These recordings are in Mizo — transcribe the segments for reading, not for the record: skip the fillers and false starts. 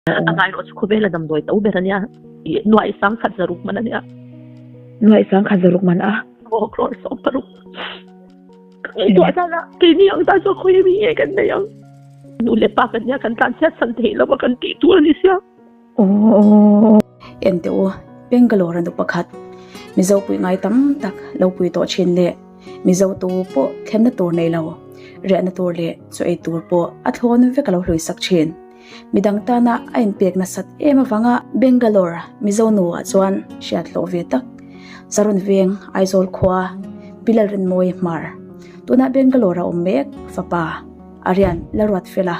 Amaherawh chu khawvela damdawi to ber a nia, i nuaih sangkhat zaruk man a nia. Nuaih sangkhat zaruk man a? Aw, crore 60. Ka ngaihtuah dan a, keini ang tan chuan khawi ami nge kan nei ang? Nu leh pa kan nia, kan tlanchhiat san theih lo a, kan tih tur a ni sia. Aw. Enteh u, Bangalore a nu pakhat, Mizo pui ngai tam tak lo pui tawh thin leh Mizo tu pawh thlenna tur nei lo, riahna tur leh chaw ei tur pawh a thlawn vek a lo hlui sak thin. Midang tana a inpek nasat em avanga Bangalore Mizo nuah chuan hriat hlawh ve tak Sarun Veng Aizawl khua Pi Lalrinmawii Hmar tunah Bangalore a awm mek fapa Arian Lalruatfela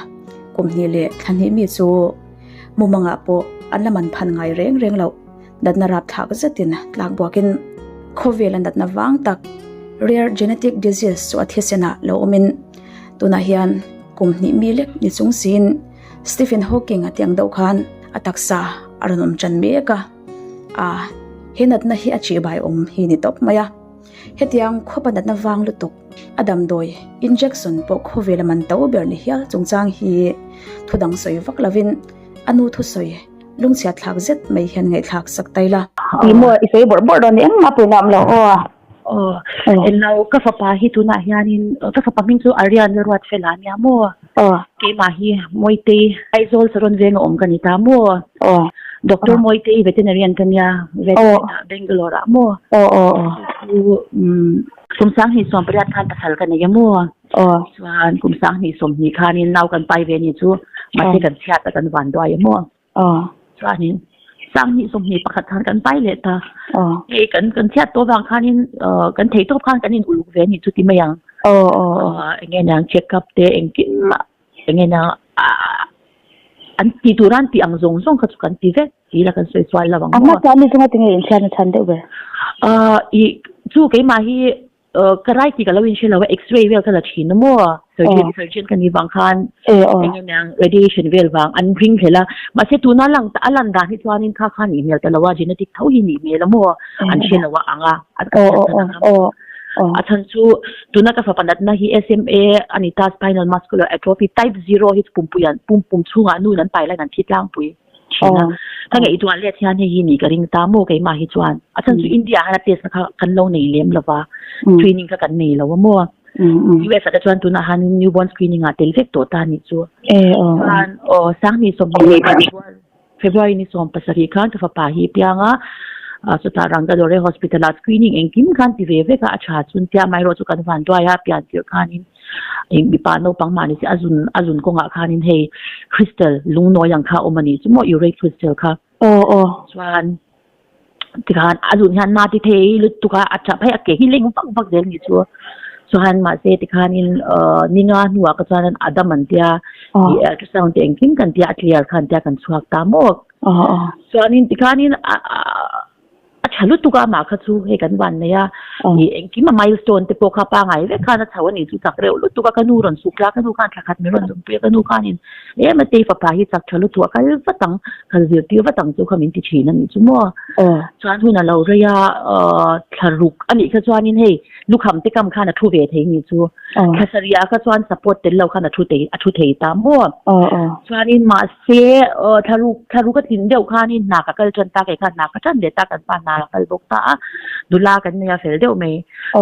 kum hnih leh thla hnih mi chu mumangah pawh an la man phan ngai reng reng loh natna rapthlak zetin tlak buakin khawvela natna vang tak rare genetic disease chu a thisenah lo awmin tunah hian kum hnih mi lek ni chung siin Stephen Hawking a tiang deuh khan a taksa a rawn awm tan mek a, a he natna hi a chihbai awm hi ni tawp mai a, hetiang khawpa natna vang lutuk a damdawi injection pawh khawvel a man to ber ni hial chungchang hi thudang sawi vak lovin a nu thusawi lungchhiat thlak zet mai hian ngaihthlak sak ta ila. Tih maw i sawi bawrh bawrh dawn ni engmah pawhin a awm lo aw. Aw, englo ka fapa hi tunah hianin ka fapa hming chu Arian Ruatfela a nia maw? Aw. Keimah hi Mawitei Aizawl Saron venga awm ka ni ta maw? Aw. Doctor Mawitei veterinarian ka nia vet Bangalore ah maw? Aw aw aw. Chu kum sanghnih sawm pariat khan pasal ka nei a maw? Aw. Chuan kum sanghnih sawmhnih khanin nau kan pai ve ni chu mahse kan chhiat a kan van duai a maw? Aw. Chuanin sanghnih 21 khan kan pai leh ta. Aw. Hei kan kan chhiat tawh vang khanin kan thei tawp khan kan in uluk ve anih chu ti mai ang. Aw aw aw. Enge niang check up te engkim mah enge niang an ti tur a an tih ang zawng zawng kha chu kan ti vek ti ila kan sawi sual lo ang maw. A hmasa ami chu ngatinge inchhiat na chhan deuh ber? I chu keimah hi Ka rai tih ka lo inhre lo a, x-ray vel ka la thin a maw? Surgeon surgeon ka nih vang khan eng emaw ang radiation vel vang an ring hlel a, mahse tuna lang a lan dan hi chuanin kha kha nih hmel ta lo a, genetic tho hi nih hmel a maw? An hre lo a ang a, a hriat chhan ang a. A chhan chu tuna ka fapa natna hi SMA a ni ta, spinal muscular atrophy type zero hi chu pumpuiah pum pum chhungah nuin an pai laiin an thi tlangpui. thin a. Ka ngaihtuah let hian hei hi ni ka ring ta maw keimah hi chuan. A chhan chu India ah hian a test na kha kan lo nei lem lo va, screening kha kan nei lo a maw. US ah te chuan tunah hian newborn screening ah tel vek tawh ta a nih chu. Chuan aw sanghnih 20 February ni 17 khan ka fapa hi piang a, chutah Rangadore Hospital ah screening engkim khan ti ve vek a, a tha chun tia amaherawh chu kan van duai a pian tirh khanin Eng mipa naupang mah ni se a zun a zun kawngah khanin hei crystal lungnawi ang kha a awm a nih chu maw urate crystal kha. Aw aw. Chuan tikhan a zun hian na ti thei lutuk a a tap hei a ke hi leng vak vak zel ni chu. Chuan mahse tikhanin uh ninga hnuah ka chuan a dam an tia i ultrasound te engkim kan tia a clear khan tia kan chhuak ta maw. Aw aw. Chuanin tikhanin a a A tha lutuk a amah kha chu hei kan van nei a, i engkim a milestone te pawh kha pangai vek khan a chho a nih chu chak reuh lutuk a, ka nu rawn suk la, ka nu khan thla khat min rawn zawmpui a, ka nu khanin e Matei fapa hi chak tha lutuk a kal vat ang, kal zirtir vat ang chu kha min ti thin a nih chu maw. Chuan hun a lo rei a, thla ruk a nih kha chuanin hei lukham te kam khan a thu ve thei a nih chu. Thla sarih ah kha chuan support tel lo khan a thu thei a thu thei ta maw. Chuanin mahse thla ruk thla ruk a tlin deuh khanin hna ka kal tan ta kei khan hna ka tan leh ta kan pa hna ka kal bawk ta a nula kan nei a fel deuh mai.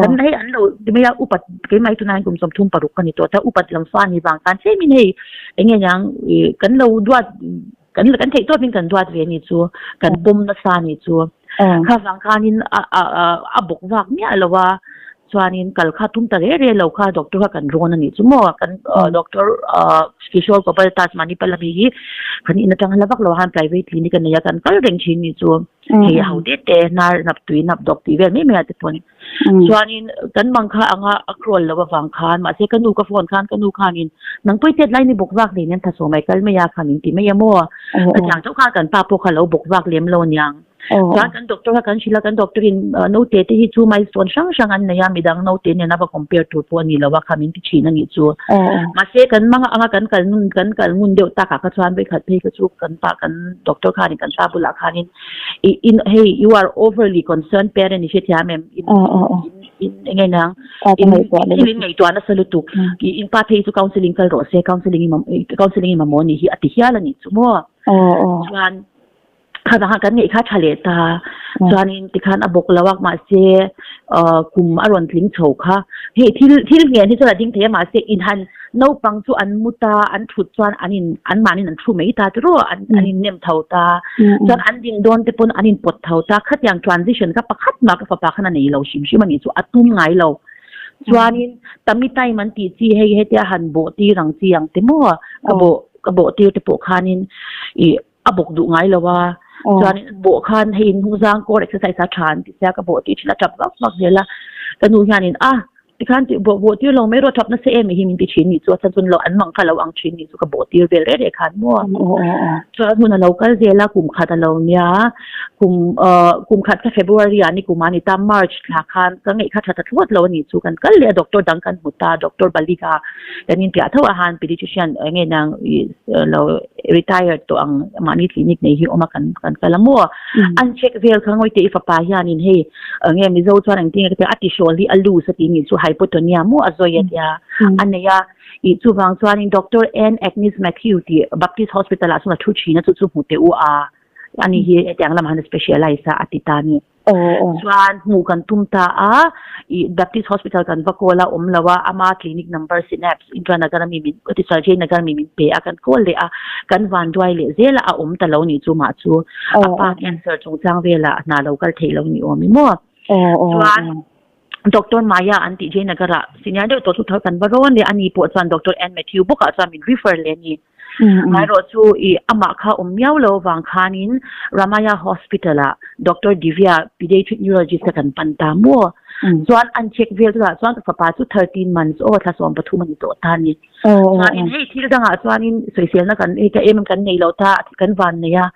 Kan hei an lo ti mai a upat keimah hi tunah hian kum 36 ka ni tawh ta upat lam fa ni vang khan tlemin hei eng nge niang ih kan lo duat kan kan theih tawpin kan duat ve ni chu kan pawm nasa ni chu. Kha vang khanin a a a bawk vak miah lo a. Chuanin kal kha tum ta re re lo kha doctor kha kan rawn a nih chu maw? Kan doctor Kishore Gopal Tas Manipal ami hi kan in atang hla vak lo han private clinic a nei a kan kal reng thin ni chu hei a ho te te hnar nap tui nap dawk tih vel mai mai ah te pawn. Chuanin kan mang kha anga a crawl lo avang khan mahse ka nu ka phone khan ka nu khanin nang pawh i tet lai ni bawk vak hlei nen tha saw mai kal mai a khan in ti mai a maw? Ka tiang chauh khan kan pa pawh kha lo bawk vak lem lo aniang. Chuan kan doctor kha kan hrilh a, kan doctor in naute te hi chu milestone hrang hrang an nei a, midang naute nen a va compare tur pawh a ni lo a kha min ti thin a nih chu. Mahse kan mang anga kan kal nun kan kal ngun deuh takah kha chuan vawikhat phei kha chu kan pa kan doctor khanin kan pa bulah khanin i in hei you are overly concerned parent i hrethiam em in in eng nge niang in thil in ngaihtuah nasa lutuk i in pa phei chu counselling kal rawh se counselling i counselling i mamawh a nih hi a ti hial a nih chu maw. Chuan kha vang khan kan ngeih kha tha leh ta. Chuanin tikhan a bawk lo a mahse kum a rawn tling chho kha. Hei thil thil ngen hi chuan a ding thei a mahse in han naupang chu an mu ta an thut chuan an in an mahniin an thu mai ta tiraw an an in nem tho ta. Chuan an din dawn te pawn an in pawt tho ta. Khatiang transition kha pakhat mah ka fapa khan a nei lo hrim hrim a nih chu a tum ngai lo. Chuanin tummy time an tih chi hei hetia han bawh tir ang chi ang te maw ka bawh ka bawh tir te pawh khanin ih a bawk duh ngai lo a chuanin bawh khan hei hnungzang kawr exercise a tha an ti sia ka bawh tih thin a tap vak vak zel a ka nu hianin a tikhan tih bawh bawh tir lo mai rawh tap nasa em hi min ti thin nih chu a chhan chuan lo an mang kha lo ang thin nih chu ka bawh tir vel reh reh khan maw chuan hun a lo kal zel a kum khat a lo nia kum ah kum khat kha February ah ni kum a ni ta March thla khan ka ngaih kha tha ta thlawt lo a nih chu kan kal leh a doctor dang kan hmu ta doctor Balika Kan inpiah tho a han pediatrician eng nge nang lo retired tawh ang mahni clinic nei hi awm a kan kan kal a maw an check vel kha ngawi teh i fapa hianin hei eng nge Mizo chuan engtin nge ka tia a tihrawl hi a loose a tih nih chu hypotonia maw a zawi a tia a nei a ih chuvang chuanin Doctor N Agnes Mathew tih Baptist Hospital ah chuan a thu thin a chu chu hmu teh u a ani hi hetiang lamah hian a specialize a a ti ta a ni. Chuan hmuh kan tum ta a, ih Baptist Hospital kan va call a awm lo a, ama clinic number Synapse Indranagar ami min sorry Jaynagar ami min pe a, kan call leh a, kan van duai leh zel a, a awm ta lo nih chu mah chu a pa cancer chungchang velah hna lo kal theih lo ni awm i maw. Chuan Doctor Maya an tih Jaynagar ah senior deuh tawh chu thar kan va rawn leh a, ani pawh chuan Doctor N Mathew bawkah chuan min refer leh a ni. Amaherawh chu ih amah kha awm miau lo avang khanin Ramaiah Hospital ah Doctor Divya Pediatric Neurologist kha kan pan ta maw? Chuan an check vel chutah chuan ka fapa chu 13 months aw thla 13 a ni tawh ta a ni. Chuanin hei thil dangah chuanin sawiselna kan hei ka em em kan nei lo ta kan van nei a,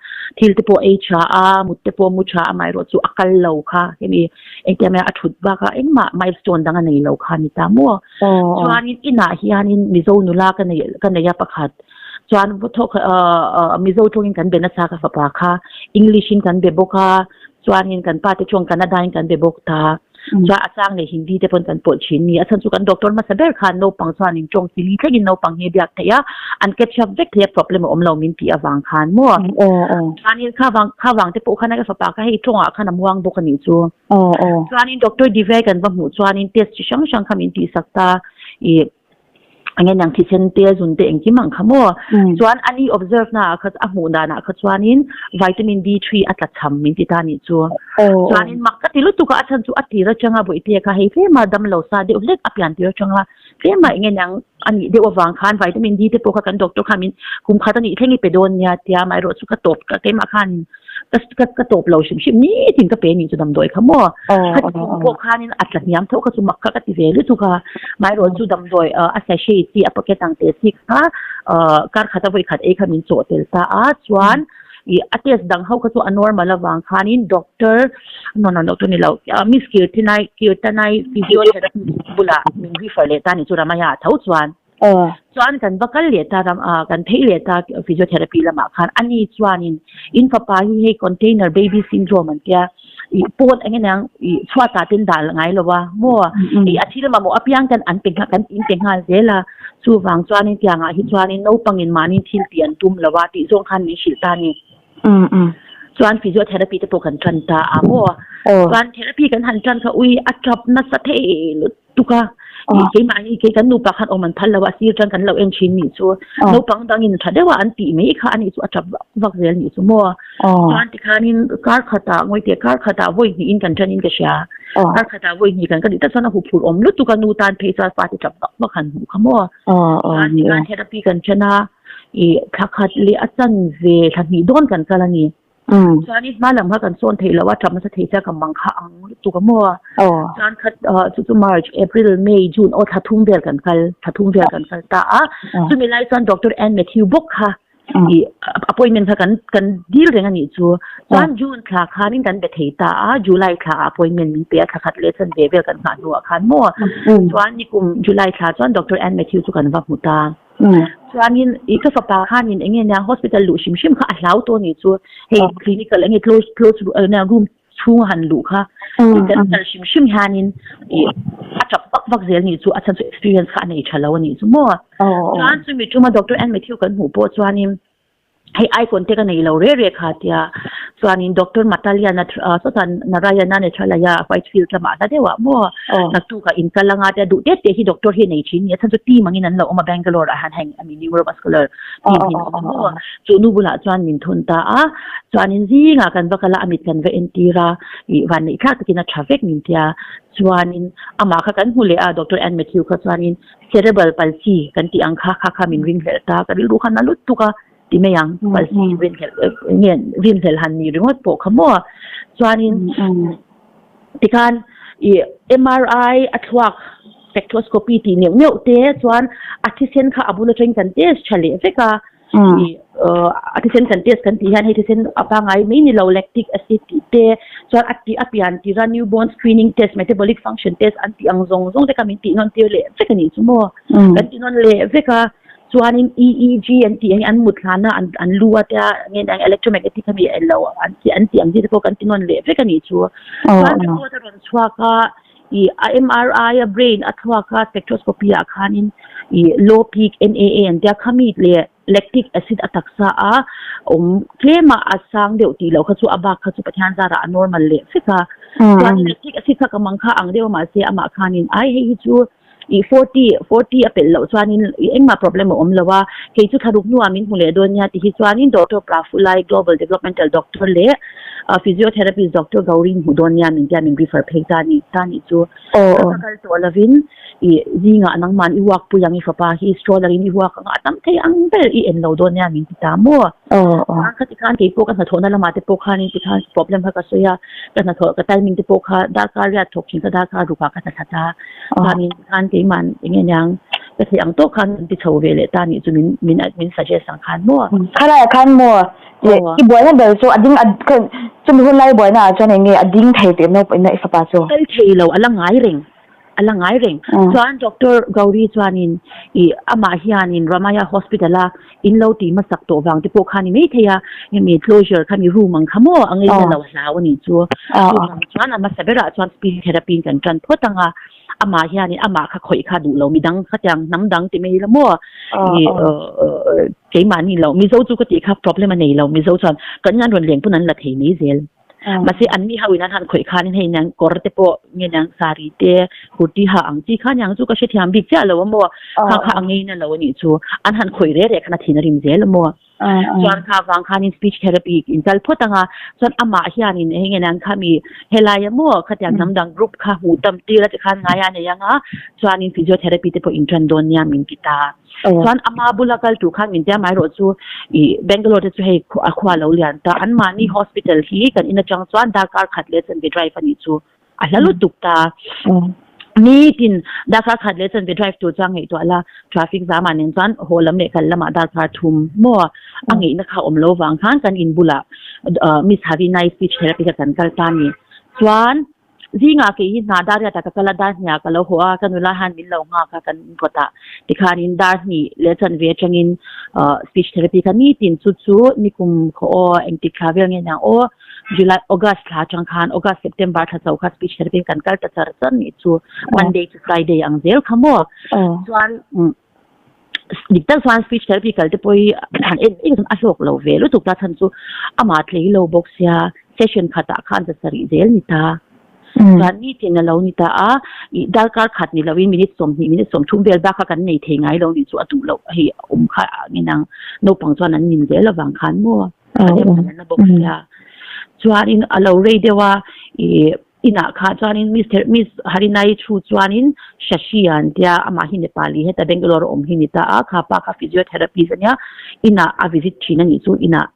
thil te pawh ei tha a, mut te pawh mu tha a, amaherawh chu a kal lo kha hemi Engtiang mai a thut bakah engmah milestone dang a nei lo kha a ni ta maw? Chuanin inah hianin Mizo nula ka nei ka nei a pakhat. Chuan thawk Mizo tawngin kan be nasa ka fapa kha, English in kan be bawk a, chuanin kan pa te tawng Kannada in kan be bawk ta. Chuan a chang leh Hindi te pawn kan pawlh thin ni. A chhan chu kan doctor hmasa ber khan naupang chuanin tawng chili thlengin naupang hi a biak theih a, an catch up vek thei a problem a awm lo min tih avang khan maw? Chuanin kha vang kha vang te pawh khan a ka fapa kha hei tawngah khan a muang bawk a nih chu. Chuanin Doctor Divya kan va hmuh chuanin test chi hrang hrang kha min tihsak ta ih eng nge niang thisen te zun te engkim ang kha maw. Chuan ani observe na ah kha a hmuh dan ah kha chuanin vitamin D3 a tla cham min ti ta a nih chu. Chuanin mak ka ti lutuk a a chhan chu a tir atanga bawihte kha hei tlema damlo sa deuh hlek a pian tir atanga Tlema eng nge niang a nih deuh avang khan vitamin D te pawh kha kan doctor khan min kum khat a nih thleng i pe dawn nia tia amaherawh chu ka tawp ka keimah khan ka ka ka tawp lo hrim hrim nitin ka pe nih chu damdawi kha maw khati kum pawh khanin a tla hniam tho kha chu mak kha ka ti ve lutuk a amaherawh chu damdawi a sachet chi a packet ang te chi kha kar khat a vawi khat ei kha min chawh tel ta a chuan ih a test dang ho kha chu a normal avang khanin doctor no no doctor ni lo miss Kirtinai Kirtanai physiotherapist bulah min refer leh ta ni chu Ramaya ah tho chuan chuan kan va kal leh ta ram ah kan phei leh ta physiotherapy lamah khan ani chuanin in fapa hi hei container baby syndrome an tia ih pawn eng eng ih chhuatah ten dah ngai lo a maw ih a thil mamawh apiang ten an pe nghal kan in pe nghal zel a chuvang chuanin tiangah hi chuanin naupangin mahni thil tih an tum lo a tih zawng khan min hrilh ta a ni chuan physiotherapy te pawh kan tan ta a maw chuan therapy kan han tan kha ui a tap nasa thei lutuk. tuk a ih keimah hi kei kan nupa khan awm an phal lo a sir chuan kan lo en thin nih chu naupang dangin tha deuh a an tih mai kha anih chu a tap vak vak zel nih chu maw chuan tikhanin kar khatah ngawi teh kar khatah vawi hnihin kan tan in ka hria kar khatah vawi hnih kan ka tih tak chuan a huphurh awm lutuk a nu tan phei chuan fate tap vak vak han hmuh kha maw chuan tikhan therapy kan then a ih thla khat leh a chan ve thla hnih dawn kan kal a ni. Chuanin hma lam kha kan sawn theih loh a, tap nasa thei sia ka mang kha ang lutuk a maw. Chuan khat chu chu March, April, May, June aw thla thum vel kan kal, thla thum vel kan kal ta a. Chumi lai chuan Doctor Ann Mathew bawk kha i appointment kha kan kan dil reng a nih chu. Chuan June thla khanin kan be thei ta a, July thla ah appointment min pe a, thla khat leh chan ve vel kan nghah hnuah khan maw. Chuan nikum July thla chuan Doctor Ann Mathew chu kan va hmu ta. Chuanin i ka fapa khanin eng nge nia hospital luh hrim hrim kha a hlau tawh anih chu hei clinical eng nge close close room chhung a han luh kha kan kal hrim hrim hianin i a tap vak vak zel anih chu a chhan chu experience kha a nei tha lo anih chu maw. Chuan chumi tuma Doctor Ann Mathew kan hmuh pawh chuanin. Hei eye contact a nei lo re re kha tia chuanin Doctor Mataliana sawta Narayana Nethralaya Whitefield lamah hla deuhah maw naktuk ah in kal anga tia duh tet teh hi doctor hi a nei thin nia chhan chu team angin an lo awm a Bangalore ah hian heng I mean neuromuscular team hi an awm a maw chu nu bulah chuan min thun ta a chuanin zingah kan va kal a a mit kan va entir a ih vanneih thlak takin a tha vek min tia chuanin amah kha kan hmu leh a Doctor Ann Mathew kha chuanin Cerebral palsy kan tih ang kha kha kha min ringhlelh ta, ka rilru khan a lut tuk a ti mai ang, palsy rinhlelh nge rinhlelh han ni ringawt pawh kha maw. Chuanin tikhan ih MRI a thluak spectroscopy tih neuh neuh te chuan a thisen kha a bul atangin kan test tha leh vek a. A thisen kan test kan tih hian hei thisen a pangai mai ni lo lactic acid tih te chuan a tih a pian tira newborn screening test metabolic function test an tih ang zawng zawng te kha min tih nawn tir leh vek a nih chu maw kan ti nawn leh vek a chuanin EEG an tih hi an mut hlana an an lu a tia nge ni ang electromagnetic kha mi eng lo an tih an tih ang chi te pawh kan ti nawn leh vek a nih chu chuan report a rawn chhuak a Ih a MRI a brain a thluak a spectroscopy ah khanin ih low peak NAA an tia khami leh lactic acid a taksa a awm tlem a a sang deuh tih loh kha chu a bak kha chu Pathian zarah a normal leh vek a. Chuan lactic acid kha ka mang kha ang deuh a mahse amah khanin ai hei hi chu ih 40 40 a pelh loh chuanin ih engmah problem a awm lo a kei chu thlaruk hnuah min hmu leh dawn nia ti hi chuanin Doctor Prafulai Global Developmental Doctor leh Physiotherapist Doctor Gauri hmuh dawn nia min tia min refer phei ta ni ta nih chu. Ka va kal tawh lovin i zingah nangman i walk pui ang i fapa hi stroller in i walk ang a tam thei ang ber i en lo dawn nia min ti ta maw. Chuan khati khan kei pawh ka hnathawhna lamah te pawh khanin ti khan problem kha ka sawi a, ka hnathawh ka timing te pawh kha darkar riat thawk thin ka darkar rukah ka hna thla ta. Chuanin khan keiman eng nge niang ka theih ang tawk khan kan ti chho ve leh ta nih chu min min min suggest ang khan maw. Khalaiah khan maw I buaina ber chu a ding a chumi hun lai buaina ah chuan eng nge a ding thei tih naupang ina i fapa chu? Kal thei lo, a la ngai reng, a la ngai reng. Chuan Doctor Gauri chuanin i amah hianin Ramaiah Hospital a in lo tih hmasak tawh vang te pawh kha ni mai thei a, hemi closure kha mi room ang kha maw a ngei na lo hlau a nih chu. Chuvang chuan a hmasa berah chuan speech therapy in kan tan phawt ang a. Amah hianin amah kha khawih kha duh lo, midang khatiang hnam dang ti mai la maw? I keimahni lo, Mizo chu ka tih kha problem a nei lo, Mizo chuan kan inah an rawn leng pawn an la thei mai zel. Mahse anni ho in an han khawih khanin hei niang kawr te pawh nge niang sari te kurti ha ang chi kha niang chu ka hrethiam bik chiah lo a maw? Kha kha a ngei na lo a nih chu, an han khawih reh reh khan a thin a rim zel a maw? Chuan kha vang khanin speech therapy in kal phawt ang a, chuan amah hianin hei nge nang kha mi helai a maw khatiang hnam dang group kha hmuh tam tir a tikhan ngai a nei ang a, chuanin physiotherapy te pawh in tan dawn nia min ti ta. Chuan ama bula kal tur khan min tia mai rawh chu ih Bangalore te chu hei a khua lo lian ta, anmahni hospital hi kan in atang chuan darkar khat leh chanve drive a nih chu. A hla lutuk ta. Nitin darkar khat leh chanve drive tur chuan ngaihtuah la, traffic zam ah nen chuan haw lam leh kal lamah darkar thum maw a ngeihna kha awm lo vang khan kan in bulah Miss Harinai speech therapy kha kan kal ta a ni. Chuan zingah kei hi hna dar riatah ka kal a, dar hniah ka lo haw a, ka nula hian min lo nghak a kan kawtah tikhanin dar hnih leh chanve atangin speech therapy kha nitin chu chu nikum khaw aw engtik thla vel nge niang aw. July, August thla atang khan August, September thla chho kha speech therapy kan kal ta char char nih chu Monday to Friday ang zel kha maw. Chuan dik tak chuan speech therapy kal te pawh hi han en eng chuan a hlawk lo ve lutuk ta chhan chu amah tlei lo bawk sia session khatah khan za sarih zel ni ta. Chuan nitin a lo ni ta a, ih darkar khat ni loin minute 20 minute 30 vel bak kha kan nei thei ngai lo nih chu a duh loh hei a awm kha ngenang naupang chuan an nin zel avang khan maw. A dem an na bawk sia. Chuanin a lo rei deuh a, ih inah kha chuanin Mister Miss Harinai thu chuanin Shashi an tia amah hi Nepali heta Bangalore a awm hi ni ta a, kha pa kha physiotherapist a nia, inah a visit thin a nih chu inah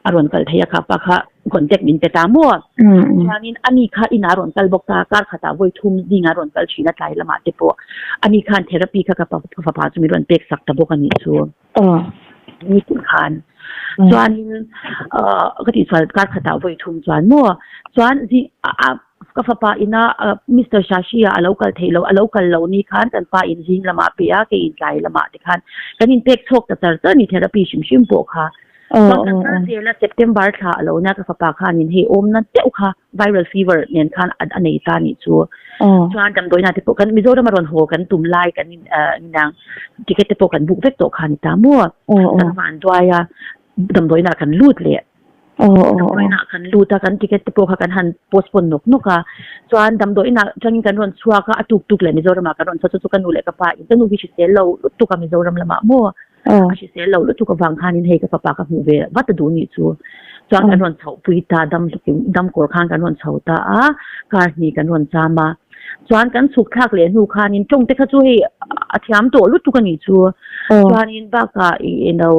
a rawn kal thei a, kha pa kha contact min pe ta maw. Chuanin ani kha inah a rawn kal bawk ta, kar khatah vawi thum zingah a rawn kal thin a tlai lamah te pawh ani khan therapy kha ka fapa chu min rawn pek sak ta bawk a nih chu. Nitin khan chuanin ka tih sual kar khatah vawi thum chuan maw chuan zi a ka fapa ina Mister Shashi-a a lo kal theih loh a lo kal loh ni khan kan pa in zing lamah pe a kei in tlai lamah te khan kan in pek chhawk ta char char ni therapy hrim hrim pawh kha chuan kan kal zel a September thla a lo nia ka fapa khanin hei awmna deuh kha viral fever nen khan a nei ta nih chu. Chuan damdawiina te pawh kan Mizoram a rawn haw kan tum lai kan in inang ticket te pawh kan book vek tawh kha ni ta maw? Kan van duai a. Damdawiin ah kan lut leh. Damdawiin ah kan lut a, kan ticket te pawh kha kan han postpone nawk nawk a. Chuan damdawiin ah atangin kan rawn chhuak a, a tuk tuk leh Mizoram ah kan rawn chhuak chu chu ka nu leh ka pa in ka nu hi hrisel lo lutuk a Mizoram lamah maw a hrisel lo lutuk avang khanin hei ka fapa ka hmuh ve vat a duh nih chu. Chuan kan rawn chhoh pui ta dam dam kawr khan kan rawn chho ta a, kar hnih kan rawn cham a. Chuan kan chhuk thlak leh hnu khanin tawng te kha chu hei a thiam tawh lutuk a nih chu. Chuanin bakah ih eng lo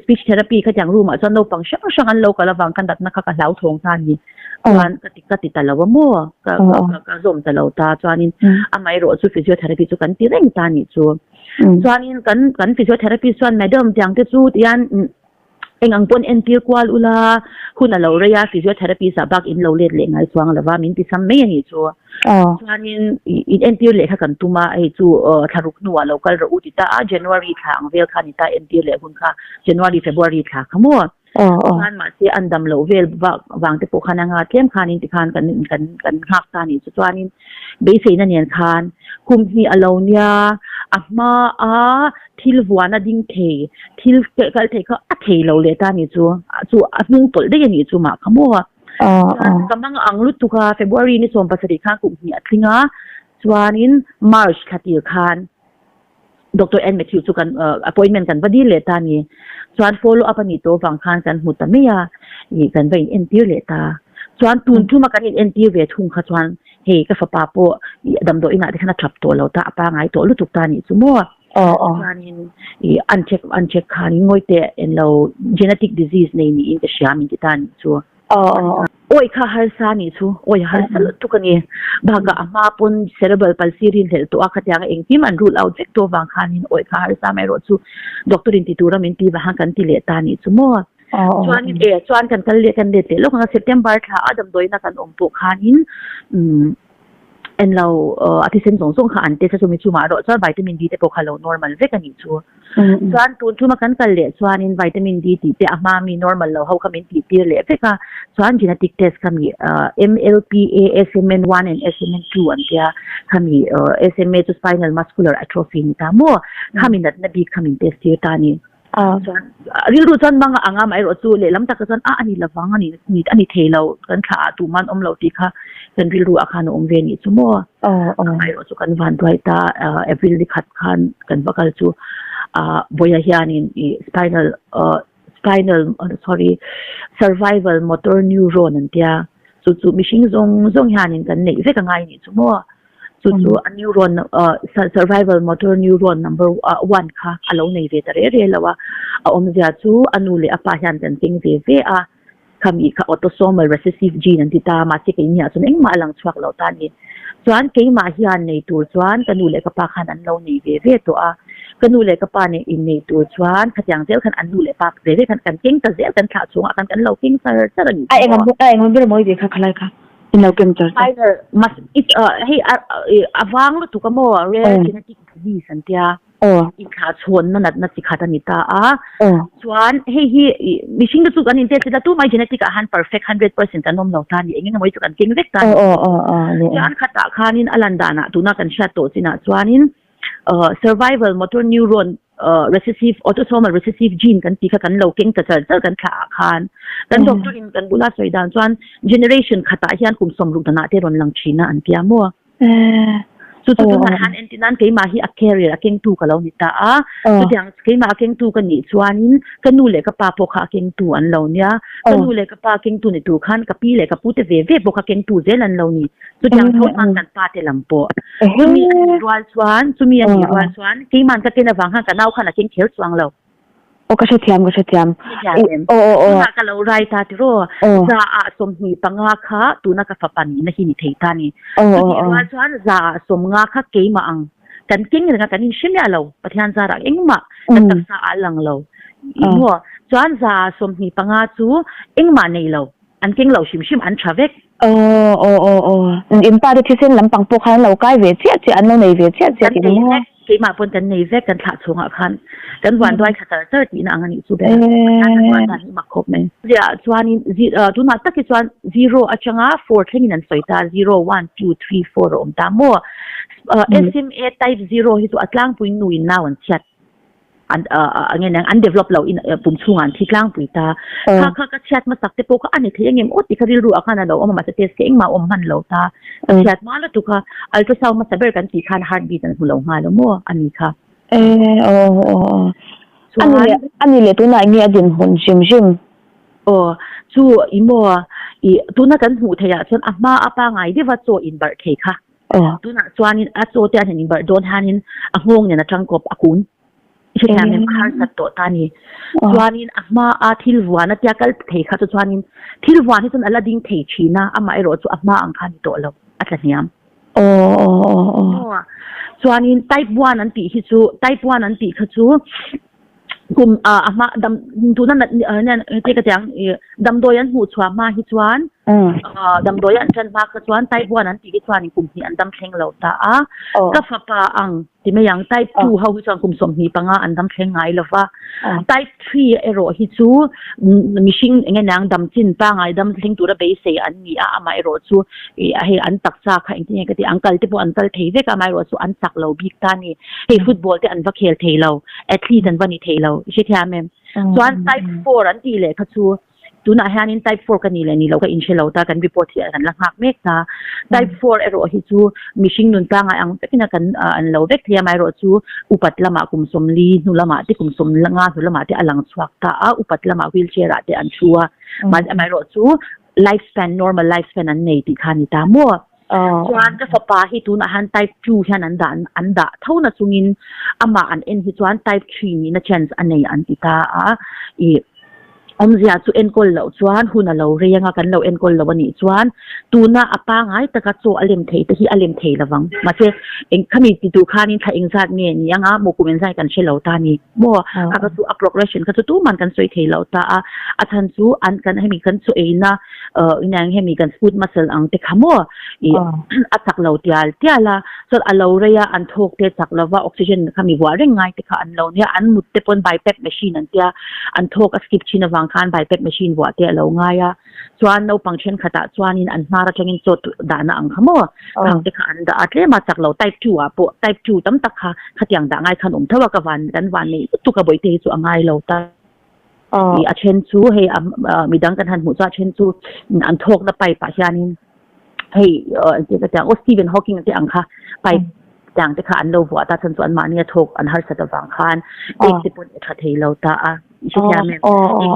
speech therapy khatiang room ah chuan naupang hrang hrang an lo kal avang khan natna kha ka hlauthawng ta a ni. Chuan ka ti ka ti ta lo a maw ka ka zawm ta lo ta. Chuanin amaherawh chu physiotherapy chu kan ti reng ta a nih chu. Chuanin kan kan physiotherapist chuan madam tiang te chu tihian Eng ang pawn entir kual ula, hun a lo rei a, physiotherapist ah bak in lo let leh ngai chuang lo va, min ti sam mai a nih chu. Chuanin in entir leh kha kan tum a, hei chu thla ruk hnuah lo kal rawh u ti ta a, January thla ang vel kha a ni ta, entir leh hun kha January, February thla kha maw. Chuan mahse an dam loh vel vak vang te pawh khan anga tlem khanin tikhan kan kan kan nghak ta a nih chu. Chuanin beiseina nen khan kum hnih a lo nia, a hma a Thil vuan a ding thei, thil kal thei kha a thei lo leh ta a nih chu, chu a hnung tawlh daih a nih chu mah kha maw. Chuan ka mang ang lutuk a, February ni 17 khan kum hnih a tling a, chuanin March thla tir khan Doctor N Mathew chu kan appointment kan va dil leh ta a ni. Chuan follow up a nih tawh avang khan kan hmu ta mai a, ih kan va in entir leh ta. Chuan tun thuma kan in entir ve thung kha chuan hei ka fapa pawh damdawi inah te khan a thap tawh lo ta, a pangai tawh lutuk ta a nih chu maw. Chuanin ih an check an check khanin ngawi teh englo genetic disease nei niin ka hria min ti ta a nih chu. Awi kha harsa a nih chu, awi a harsa lutuk a ni. Bakah a hma pawn cerebral palsy rin hlelh tawh a khatiang a engkim an rule out vek tawh avang khanin awi kha harsa mai erawh chu doctor in ti tura min ti vang khan kan ti leh ta a nih chu maw. Chuanin e chuan kan kal leh kan let leh lawk ang a September thla a damdawiina kan awm pawh khanin umm en lo a thisen zawng zawng kha an test a chumi chungah erawh chuan vitamin D te pawh kha lo normal vek a nih chu. Chuan tun thuma kan kal leh chuanin vitamin D tih te a hma mi normal lo ho kha min tih tir leh vek a chuan genetic test kha mi MLPA SMN1 and SMN2 an tia khami SMA chu spinal muscular atrophy ni ta maw khami natna bik kha min test tir ta a ni. Chuan rilru chuan mang a ang a amaherawh chu lehlam takah chuan a ani lovang a ni a ni thei lo kan thlah ah tuman awm lo tih kha kan rilru ah khan a awm ve anih chu maw amaherawh chu kan van duai ta April ni khat khan kan va kal chu ah Bawiha hianin ih spinal ah spinal sorry survival motor neuron an tia chu chu mihring zawng zawng hianin kan neih vek angai anih chu maw. Chu chu a neuron survival motor neuron number one kha a lo nei ve ta re re lo a. A awmzia chu a nu leh a pa hian kan keng ve ve a, khami kha autosomal recessive gene an ti ta a, mahse keiniah chuan engmah a lang chhuak lo ta a ni. Chuan keimah hian nei tur chuan ka nu leh ka pa khan an lo nei ve ve tawh a, ka nu leh ka pa nen innei tur chuan khatiang zel khan an nu leh pa ve ve khan kan keng ta zel, kan thlah chhungah khan kan lo keng char char a ni A eng a eng ber mawi ve kha khalai kha. In lo kem char char. Either mas it hei a vang lutuk a maw rare genetic disease an tia i thla chhawn na natna chi khat a ni ta a chuan hei hi mihring te chu kan in test la tumah genetic ah han perfect 100% kan awm lo ta ni eng eng emaw hi chu kan keng vek ta ni chuan khatah khanin a lan danah tuna kan hriat tawh chinah chuanin survival motor neuron recessive autosomal recessive gene kan tih kha kan lo keng ta char char kan thlah ah khan kan doctor in kan bula sawi dan chuan generation khatah hian kum sawmruk danah te rawn lang thin a an tia maw chu chu tunah hian entir nan keimah hi a carrier a kengtu ka lo ni ta a chutiang keimah a kengtu ka nih chuanin ka nu leh ka pa pawh kha a kengtu an lo nia ka nu leh ka pa kengtu ni tur khan ka pi leh ka pu te ve ve pawh kha kengtu zel an lo ni Chutiang tho chuan kan pa te lam pawh. Chumi a nih rual chuan, chumi a nih rual chuan keiman ka ken avang khan ka nau khan a keng kher chuang lo. Aw ka hrethiam, ka hrethiam. Hrethiam em? Aw aw aw. Tunah ka lo rai ta tiraw? 100 25 kha tuna ka fapa nihna hi ni thei ta ni. Chutih rual chuan 150 kha keimah ang kan keng reng a, kan inhre miah lo. Pathian zarah engmah kan taksa ah a lang lo. Ih maw? Chuan 125 chu engmah nei lo. An keng lo hrim hrim, an tha vek. Aw aw aw aw. In pa te thisen lampang pawh khan an lo kai ve chiah chiah, an lo nei ve chiah chiah tih ni maw? Kan nei vek, keimah pawn kan nei vek, kan thlah chhungah khan kan huan duai thla char char tihna ang a nih chu ber. Pathian kan huan dan hi mak khawp mai. Ziah chuanin tunah tak hi chuan zero atanga four thlengin an sawi ta, zero, one, two, three, four a awm ta maw? SMA type zero hi chu a tlangpui nuin nau an chhiat. An nge nang an develop lo in pum chhungah an thi tlangpui ta. Kha kha ka chhiat hmasak te pawh kha a ni thei ang em aw tih kha rilru ah khan a lo awm a mahse test kha engmah a awm hman lo ta. Ka chhiat hma lutuk a, ultrasound hmasa ber kan tih khan heartbeat an hmu lo nghal a maw a ni kha. E aw aw aw. A ni leh a ni leh tunah nge a dinhmun hrim hrim? Aw chu i maw i tuna kan hmuh theih ah chuan a hma a pangai deuh a chaw inbarh thei kha. Tunah chuanin a chaw te an han inbarh dawn hianin a nghawng nen a tangkawp a kun. Hetiang em harsat tawh ta ni. Chuanin a hma a thil vuan a tia kal thei kha chu chuanin thil vuan hi chuan a la ding thei thin a, amaherawh chu a hma ang kha a ni tawh lo, a tla hniam. Chuanin type one an tih hi chu type one an tih kha chu kum a hma dam tuna nat heti ka ti ang damdawi an hmuh chhuah hma hi chuan damdawi an tan hma kha chuan type one an tih hi chuan kum hnih an dam thleng lo ta a, ka fapa ang ti mai ang type 2 ho hi chuan kum 25 an dam thleng ngai lo va, type 3 erawh hi chu mihring eng nge ang dam chin pangai dam thleng tura beisei an ni a, amaherawh chu hei an taksa kha engtin nge ka tih ang kal te pawh an kal thei vek a, amaherawh chu an chak lo bik ta a ni, hei football te an va khel thei lo, athlete an va ni thei lo, i hrethiam em? Chuan type 4 an tih leh kha chu Tunah hianin type 4 ka ni leh ni lo ka inhre lo ta, kan report hi kan la nghak mek ta. Type 4 erawh hi chu mihring nun pangngai ang vekin a kan an lo vek thei a, amaherawh chu upat lamah kum 40 hnu lamah te kum 15 hnu lamah te a lang chhuak ta a, upat lamah wheelchair ah te an thu a, amaherawh chu life span normal life span an nei tih kha a ni ta maw. Chuan ka fapa hi tunah hian type 2 hian an dah an dah tho na chungin amah an en hi chuan type 3 nihna chance a nei an ti ta a, ih awmzia chu enkawl loh chuan hun a lo rei anga kan lo enkawl lo a nih chuan tuna a pangai taka chaw a lem thei te hi a lem thei lovang mahse eng khami ti tur khanin thla engzat nge ni anga maw kum engzat kan hre lo ta a ni maw kha kha chu a progression kha chu tuman kan sawi thei lo ta a, a chhan chu an kan hemi kan chaw eina Inang hemi kan smooth muscle ang te kha maw i a chak lo tial tial a, chuan a lo rei a an thawk te chak lova oxygen kha mi vuah reng ngai te kha an lo nia, an mut te pawn bypass machine an tia, an thawk a skip thin avang khan bypass machine vuah te a lo ngai a, chuan naupang thenkhatah chuanin an hnar atangin chaw dahna ang kha maw khang te kha an dah a, tlema chak lo type 2 ah pawh type 2 tam tak kha khatiang dah ngai khan awm tho a, ka van kan van neih lutuk a bawihte hi chu a ngai lo ta. I a then chu hei midang kan han hmuh chu a then chu an thawkna pipe ah hianin hei engtin ka ti ang aw Stephen Hawking te ang kha pipe tiang te kha an lo vuah ta chhan chu anmahni a thawk an harsat avang khan ek te pawn a tha thei lo ta a i hrethiam em ek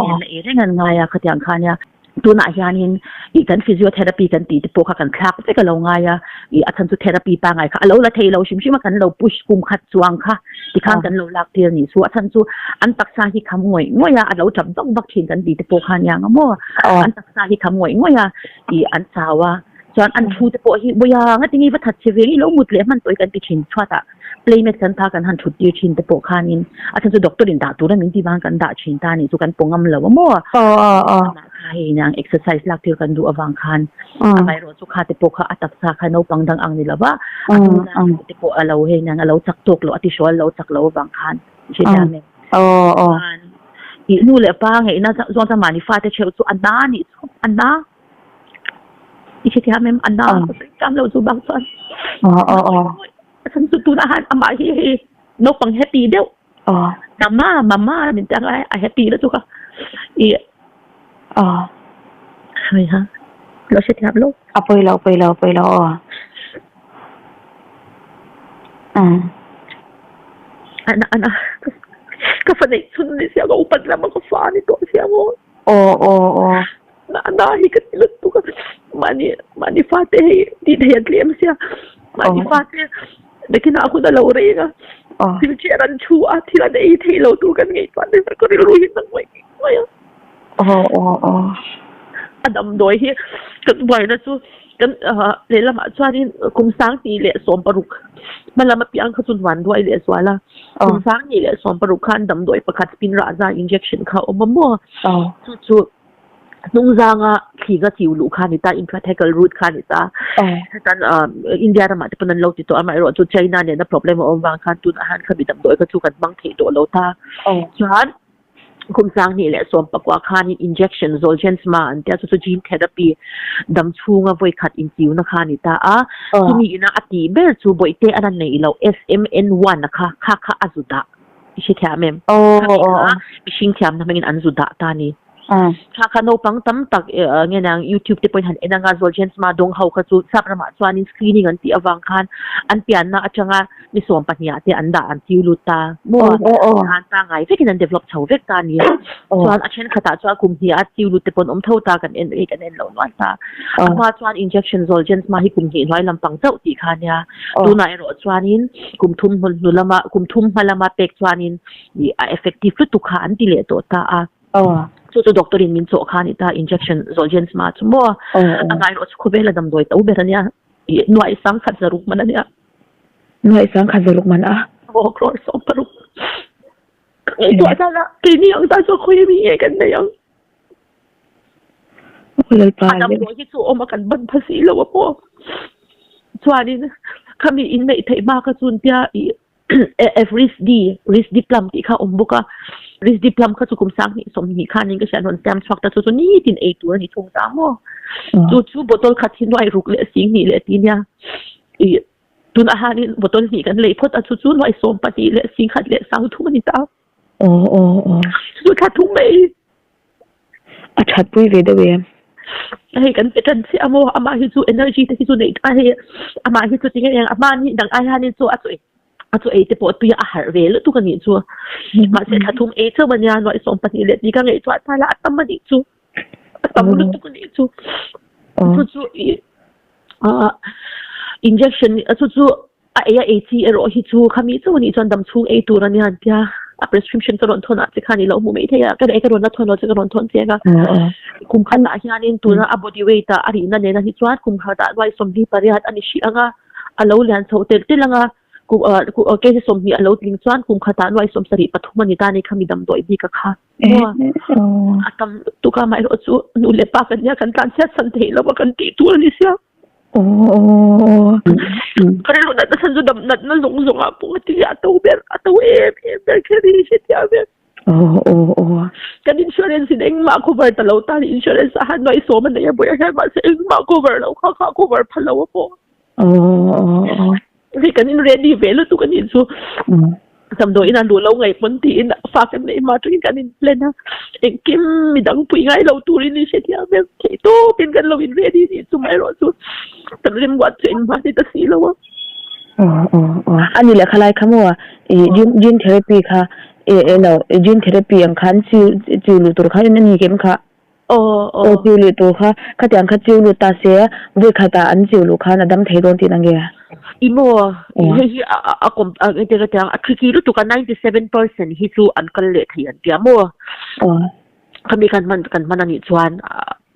nen na ei reng an ngai a khatiang kha nia. Tunah hianin ih kan physiotherapy kan tih te pawh kha kan thlak vek a lo ngai a, ih a chhan chu therapy pangngai kha a lo la thei lo hrim hrim a kan lo push kum khat chuang kha tikhan kan lo lak tir nih chu a chhan chu an taksa hi kham ngawih ngawih a, a lo tap vak vak thin kan tih te pawh kha ania ang a maw an taksa hi kham ngawih ngawih a ih an chau a chuan an thu te pawh hi vawiha ngatinge va that che ve nge i lo mut leh hman tawh hi kan ti thin chhuatah. Playmat kan pha kan han thut tir thin te pawh khanin a chhan chu doctor in dah tura min tih vang kan dah thin ta a nih chu kan pawh ngam lo a maw? Amah kha hei nang exercise lak tir kan duh avang khan amaherawh chu kha te pawh kha a taksa kha naupang dang ang ni lo va a hnung te pawh a lo hei nang a lo chak tawk lo a tihrual lo chak lo avang khan hrethiam em? Tih nu leh pa ngeihna zawn chuan mahni fate theuh chu a na nih chu a na. I hrethiam em? A na ka sawi thiam lo chu bak chuan. A chhan chu tunah han amah hi hei naupang happy deuh. Mama mama min ti ang a, a happy lutuk a. I hei ha lo hrethiam lo. A pawi lo pawi lo pawi lo aw. Ana ana ka fa neih chhun ni sia ka upat lam a ka fa ni tawh sia maw. Aw aw aw. Na na hi ka ti lutuk a mahni mahni fate hei tih theih an tlem sia mahni fate nakinah hun a lo reng a wheelchair an thu a thil an ei theih lo tur kan ngaihtuah te ka rilru hi na ngawih ngawih a. Aw aw aw. A damdawi hi kan buaina chu kan lehlamah chuanin kum 2016 hma lam apiang kha chu nuan duai leh zual a. Kum 2016 khan damdawi pakhat Spinraza injection kha a awm a maw? Chu chu hnungzanga thliga chiu luh kha a ni ta, intrathecal route kha a ni ta. Hetan India ramah te pawn an lo ti tawh a, amaherawhchu chu China nena problem a awm vang khan tunah hian khami damdawi kha chu kan hmang thei tawh lo ta. Chuan Kum 2019 khanin injection Zolgensma an tia chu chu gene therapy dam chhunga vawi khat inchiuna kha a ni ta a. Chumi ina a tih ber chu bawihte a la neih loh SMN1 a kha kha kha a zu dah. I hre thiam em? Khami kha mihring thiamna hmangin an zu dah ta a ni. Kha kha naupang tam tak nge nang YouTube te pawhin han en anga Zolgensma dawng ho kha chu sap ramah chuanin screening an tih avang khan an pianna atanga ni 12 ah te an dah an tiu lut ta maw? An pangngai vekin an develop chho vek ta a ni. Chuan a thenkhatah chuan kum hnih a tiu lut te pawh an awm tho ta kan en kan en lo nual ta. A hma chuan injection Zolgensma hi kum hnih hnuai lampang chauh tih kha ania. Tunah erawh chuanin kum thum hnu lama kum thum hma lama pek chuanin ih a effective lutuk kha an ti leh tawh ta a. Chu chu doctor in min chawh kha a ni ta injection Zolgensma chu maw? Amah erawh chu khawvela damdawi to ber ania. Ih nuaih sangkhat zaruk man ania. Nuaih sangkhat zaruk man a. Aw crore 60. Ka ngaihtuah dan a keini ang tan chuan khawi mi nge kan nei ang. Lalpa A damdawi hi chu awm a kan ban pha si lo a pawh. Chuanin khami in neih theih hma kha chu tia ih Risd Risdiplam tih kha a awm bawk a. Risdiplam kha chu kum 20 20 khanin ka hriat rawn siam chhuak ta chu chu nitin ei tur a ni thung ta maw. Chu chu bottle khat hi nuai ruk leh 20 leh ti nia. Ih tunah hianin bottle hnih kan lei phawt a chu chu nuai 12 leh 10 leh 30 a ni ta. Aw aw aw. Chu chu thla thum mai. A that pui ve deuh em? Hei kan pe tan chiah a maw amah hi chu energy te hi chu neih a hei amah hi chu tinge eng a hmani dang ai hianin chu a chu a chu ei te pawh tui a harh ve lutuk a nih chu mahse thla thum ei chauh ania nuaih 12 leh tih ka ngaihtuah ta la a tam a nih chu a tam lutuk a nih chu chu chu ih ah injection chu chu A ei a ei chi erawh hi chu khami chauh anih chuan damchhung ei tur a nia an tia. A prescription ka rawn thawn ah che khan i lo hmu mai thei a, ka ka rawn la thawn lo che ka rawn thawn chiang a. Kum khatah hianin tuna a body weight ah a rihna nena hi chuan kum khatah nuai 28 a ni hrih ang a, a lo lian chho telh telh ang a, kum ah kg 20 a lo tling chuan kum khatah nuai 73 a ni ta a ni khami damdawi bik a kha. Maw? A tam lutuk a, amaherawhchu nu leh pa kan nia kan tlanchhiat san theih lo a kan tih tur a ni sia. Ka rilru natna chhan chu dam natna zawng zawng ah pawh a ti a to ber a to em em ber kher hi hre thiam em. Kan insurance in engmah cover ta lo tan insurance ah han nuaih sawm a nei a buai a hian mahse engmah cover lo kha kha cover pha lo a pawh. Hei kan in ready ve lutuk a nih chu. Damdawi in a luh lo ngaih pawn tiin fa kan neih hma tangin kan in plan a. Engkim midang pui ngai lo turin i hre thiam em? Theih tawpin kan lo in ready nih chu mai erawh chu kan remruat chu engmah ni ta si lo a. A ni leh khalai kha maw ih gene therapy kha ih lo gene therapy ang khan chiu chiu luh tur kha in a ni kem kha. Aw chiu luh tur kha khatiang kha chiu lut ta se vawi khatah an chiu luh khan a dam thei dawn tih na nge? I maw hei hi a kawm engtiang ka tiang a tricky lutuk a 97% hi chu an kal leh thei an tia maw? Khami khan hman kan hman anih chuan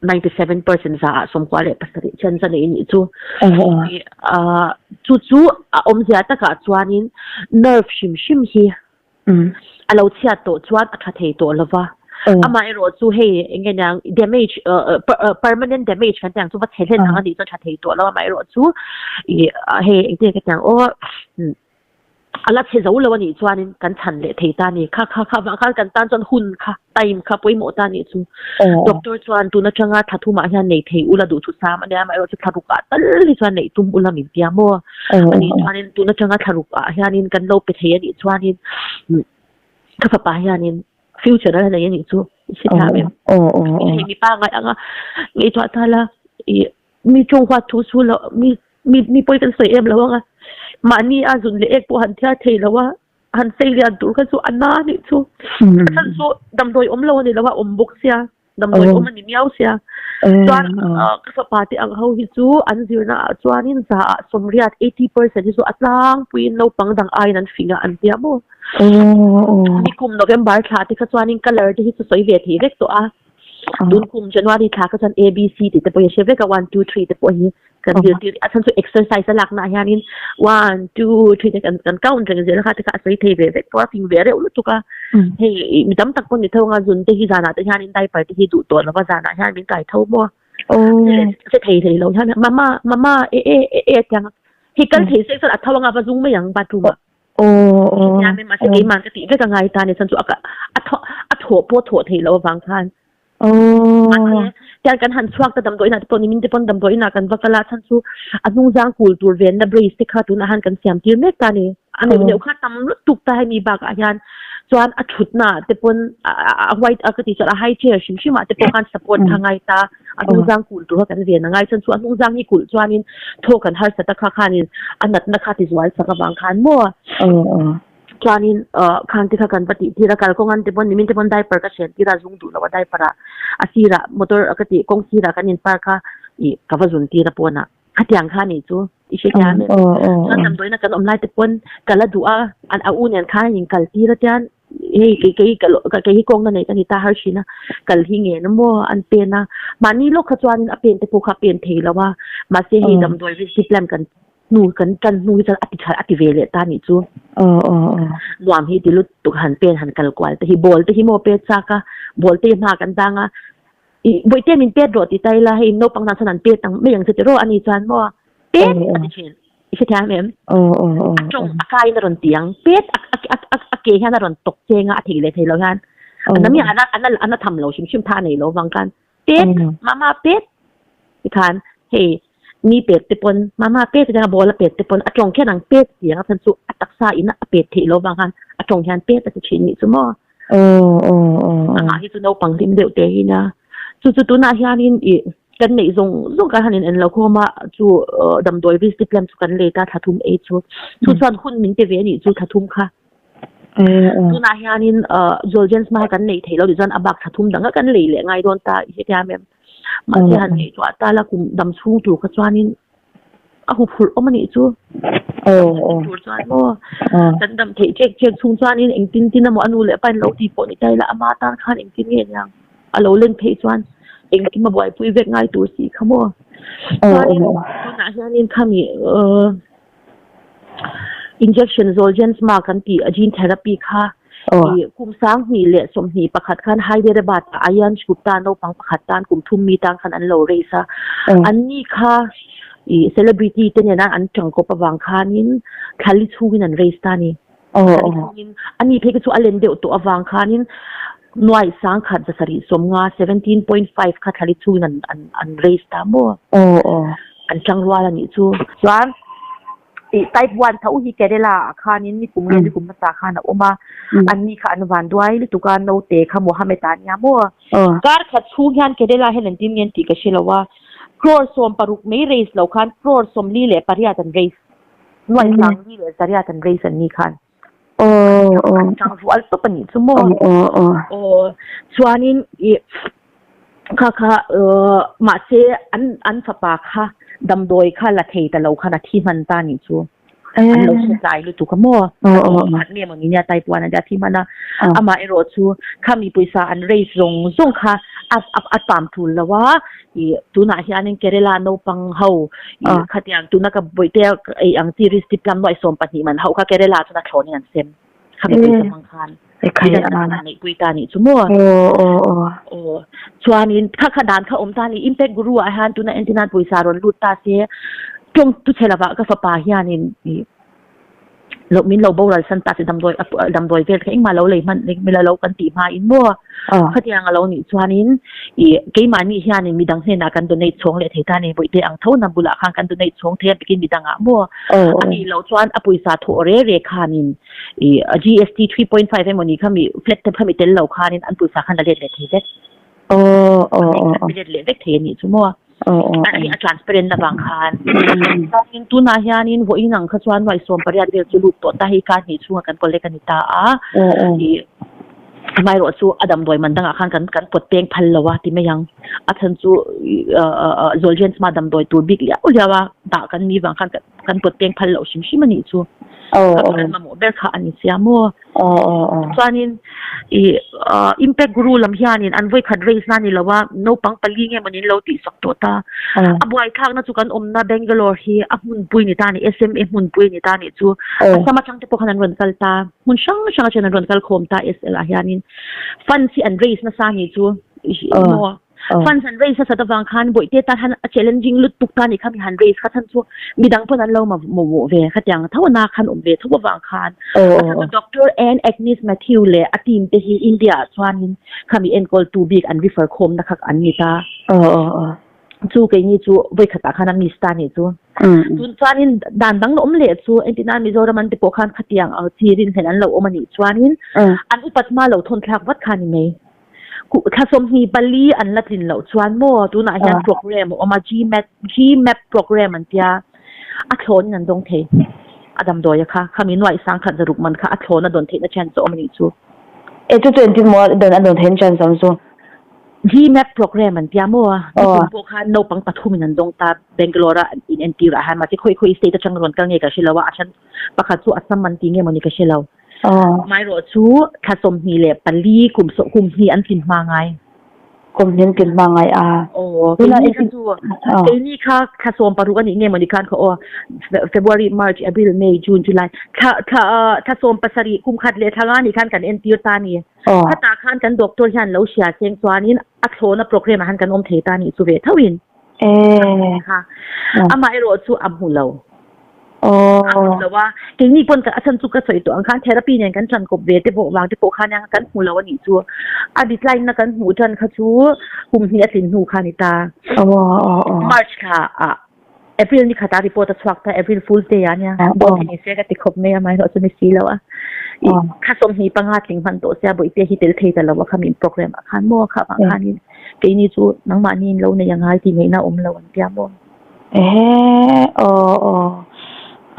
97% za ah 97 chance a nei anih chu. Chu chu a awmzia takah chuanin nerve hrim hrim hi A lo chhiat tawh chuan a tha thei tawh lo va. Amaherawh chu hei eng nge niang damage permanent damage kan tih ang chu va chhe hlen ang a nih chuan tha thei tawh lo a. Amaherawh chu ih hei engtin nge ka tih ang aw a la chhe zo lo a nih chuanin kan chhan leh thei ta a ni. Kha kha kha vang khan kan tan chuan hun kha time kha pawimawh ta a nih chu. Doctor chuan tun atanga thla thumah hian nei thei ula duhthusam a nia. Amaherawh chu thla rukah tal hi chuan neih tum ula min tia maw? Anih chuanin tun atanga thla ruk ah hianin kan lo pe thei anih chuanin ka fapa hianin future a nei anih chu i hre thiam em? Hei mipa ngai anga ngaihtuah ta la ih mi tawng huat thu chu lo mi mi mi pawi kan sawi em lo anga mahni a zun leh ek pawh han thiar thei lo a han sei lian tur kha chu a na anih chu a chhan chu damdawi awm lo ani lo a awm bawk sia. Damdawi awm a ni miau sia. Chuan ka fapa te ang ho hi chu an zirna ah chuanin za ah 80 80% hi chu a tlangpuiin naupang dang aiin an fing a an tia maw. Nikum November thla te kha chuanin colour te hi chu sawi ve thei vek tawh a. Tun kum January thla kha chuan ABC tih te pawh hi a hre vek a one two three te pawh hi. Kan zirtir a chhan chu exercise a lakna ah hianin one two three te kan kan count reng zel a kha te kha a sawi thei ve vek tawh a fing ve reuh lutuk a. Hei mi tam tak pawh ni tho anga zun te hi zanah te hianin diaper te hi duh tawh lo va zanah hian min kai tho maw. Se thei thei lo hian mama mama e e e e tiang hei kal thei se chuan a tho anga va zung mai ang bathroom ah. Hetiang in mahse keimah ka tih vek a ngai ta ni chhan chu a a thaw a thawh pawh a thawh theih loh avang khan. Mahse tiang kan han chhuak ta damdawi inah te pawh nimin te pawn damdawi inah kan va kal a chhan chu a hnungzang kul tur venna brace te kha tunah han kan siam tir mek ta a ni. A neuh neuh kha tam lutuk ta hemi bakah hian chuan a thutna te pawn a white a ka tih chuan a high chair hrim hrim ah te pawh khan support kha ngai ta a hnungzang kulh tur kha kan ven a ngai chuan chu a hnungzang hi kulh chuanin thaw kan harsat a kha khanin a natna kha ti zual sak avang khan maw chuanin khang te kha kan va tih tir a kalkawng an te pawn nimin te pawn diaper ka hren tir a zung duh loh a diaper ah a sirah motor ka tih kawng sirah kan in park a ih ka va zun tir a pawnah. Khatiang kha nih chu i hre hian em? Chuan damdawiina kan awm lai te pawn ka la duh a, an a u nen khan an inkal tir a tian hei kei kei ka kei hi kawngna nei ka ni ta har thin a, kal hi ngen a maw an pen a, mahni lawk kha chuanin a pen te pawh kha a pen thei lo a, mahse hei damdawi risdiplam kan hnu kan tan hnu hi chuan a ti tha a ti ve leh ta nih chu. Nuam hi ti lutuk han pen han kal kual te hi ball te hi maw pet chak a, ball te hi hma kan dang a, I Bawihte min pet rawh ti ta ila, hei naupang tan chuan an pet ang mai ang che ti rawh a ni chuan maw pet a ti thin. I hrethiam em? A tawng a kaiin a rawn ti ang, pet a ke hian a rawn tawk cheng a, a thei leh thei lo hian a na miah a na a na tham lo hrim hrim tha a nei lo vang khan pet mama pet tikhan hei mi pet te pawn mama pet atanga ball a pet te pawn a tawng khian ang pet ti ang a chhan chu a taksa in a pet theih lo vang khan a tawng hian pet a ti thin nih chu maw. Amah hi chu naupang hlim deuh te hi nia. Chu chu tunah hianin ih kan neih zawng zawng kan han in en lo khawm a, chu damdawi risdiplam chu kan lei ta thla thum ei chu. Chu chuan hun min pe ve anih chu thla thum kha. Tunah hianin Zolgensma kha kan nei thei lo tih chuan a bak thla thum dang a kan lei leh ngai dawn ta i hrethiam em. Mahse han ngaihtuah ta la kum dam chhung tur kha chuanin a huphurh awm anih chu. Tur chuan maw kan dam theih chek chek chhung chuanin engtin tin emaw a nu leh a pa in lo ti pawh ni ta ila ama tan khan engtin nge niang a lo len phei chuan engkim a buaipui vek ngai tur si kha maw. Chuanin tunah hianin khami Injection Zolgensma kan tih gene therapy kha i kum 2021 khan Hyderabad ah Ayansh Gupta naupang pakhat tan kum thum mi tan khan an lo race a. Anni kha i celebrity te nena an tangkawp avang khanin thlali chhungin an race ta a ni. Thlali chhungin ani phei kha chu a len deuh tawh avang khanin nuai 1750, 17.5, kha thlali chhungin an an an race ta maw? An tangrual a nih chu. Chuan ih type one tho hi Kerala ah khanin nikum nge nikum hmasa khan a awm a, anni kha an van duai lutuk a, naute kha Mohammed ah nia maw? Kar khat chhung hian Kerala hian an tin nge an tih ka hre lo a, crore 16 mai race lo khan crore 48 an race. Nuai 48 an race an ni khan. An chang rual tawp a nih chu maw? Aw chuanin ih kha kha mahse an an fapa kha damdawi kha la thei ta lo khan a thi hman ta nih chu. An lo hre tlai lutuk a maw? Khat nge maw ni nia Taipuan a nia thi hman a. Amah erawh chu khami pawisa an raise zawng zawng kha a a pam tul lo a. Ih tunah hianin Kerala naupang ho ih khatiang tuna ka bawihte ei ang chi risk tip lam nuai 12 man ho kha Kerala chuan a thlawnin an sem khami pawisa hmang khan an neihpui ta nih chu maw aw chuanin kha kha dan kha awm ta ni impact guru ah hian tuna entirnan pawisa rawn lut ta se tawng tu chhe lovah ka fapa hianin ih lo min lo boral san ta che damdawi damdawi vel kha engmah lo lei hman mila lo kan tih hma in maw khatiang a lo nih chuanin ih keimahni hianin midang hnenah kan donate chhawng leh thei ta ni bawihte ang tho na bulah khan kan donate chhawng thei a bikin midang ah maw a nih loh chuan a pawisa thawh re re khanin ih GST 3.5 emaw ni khami flat te khami tel lo khanin an pawisa khan la let leh thei vek let leh vek thei a nih chu maw. A transparent na vang khan. Chuanin tunah hianin vawiin ang kha chuan nuai 18 vel chu lut tawh ta hei kar hnih chhunga kan collect a ni ta a. Ih amaherawh chu a damdawi man dangah khan kan kan pawt peng phal lo a ti mai ang. A chhan chu Zolgensma damdawi tur bik liau liau a dah kan ni vang khan kan pawt peng phal loh hrim hrim a nih chu. Kan mamawh ber kha a ni sia maw. Chuanin ih Impact Guru lam hianin an vawikhat race na ni lo a, naupang pali nge mawni an lo tihsak tawh ta. A buaithlakna chu kan awmna Bangalore hi a hmunpui ni ta a ni, SMA hmunpui ni ta a nih chu. Assam atang te pawh khan an rawn kal ta, hmun hrang hrang atangin an rawn kal khawm ta SL ah hianin. Funds hi an race nasa a nih chu. Maw? Funds an raise nasat avang khan bawihte tan han a challenging lutuk ta nih kha mi han raise kha chhan chu midang pawn an lo mamawh ve khatiang tho na khan awm ve tho avang khan a chhan chu Doctor Ann Agnes Mathew leh a team te hi India ah chuanin khami enkawl tu bik an refer khawm na kha an ni ta chu keini chu vawikhatah khan a miss ta nih chu. Tun chuanin dan dang la awm leh chu entirnan Mizoram an ti pawh khan khatiang ang chi rinhlelh an lo awm a nih chuanin an upat hma lo thawn thlak vat kha a ni mai. Thla 24 an la tlin loh chuan maw tunah hian program a awm a GMAT GMAP program an tia a thlawn in an dawng thei a damdawi a kha khami nuaih sang khat zaruk man kha a thlawn a dawn theihna chance a awm a nih chu. E chu chu engtin maw a dawn a dawn theihna chance a awm chu? GMAP program an tia maw nikum pawh khan naupang pathumin an dawng ta Bangalore a in entir ah hian mahse khawi khawi state atang rawn kal nge ka hre lo a a then pakhat chu Assam an ti nge mawni ka hre lo. Amaherawh chu thla 24 kum kum hnih an tlin hma ngai. Kum hnih an tlin hma ngai a. Aw, keini kha chu keini kha thla 16 a nih nge mawni khan kha aw February, March, April, May, June, July thla thla thla 17 kum khat leh thla nga nih khan kan entir ta a ni. Khatah khan kan doctor hian lo hria seng chuanin a thlawna program ah khan kan awm thei ta a nih chu ve thoin. Kha amaherawh chu a hmu lo. A hmu lo a, keini pawn a chhan chu ka sawi tawh ang khan therapy nen kan ṭan kawp ve te pawh vang te pawh khan kan hmu lo a nih chu. A decline na kan hmuh ṭan kha chu kum hnih a tlin hnu kha a ni ta. March thla ah April ni khatah report a chhuak ta, April Fool's Day ah nia. Dawt hi ni se ka ti khawp mai a, amaherawh chu ni si lo a. Thla 25 tling hman tawh sia bawihte hi tel thei ta lo a khami program ah khan maw kha vang khanin keini chu nangmahni in lo nei a ngai tih ngaihna a awm lo an tia maw. Ehe aw aw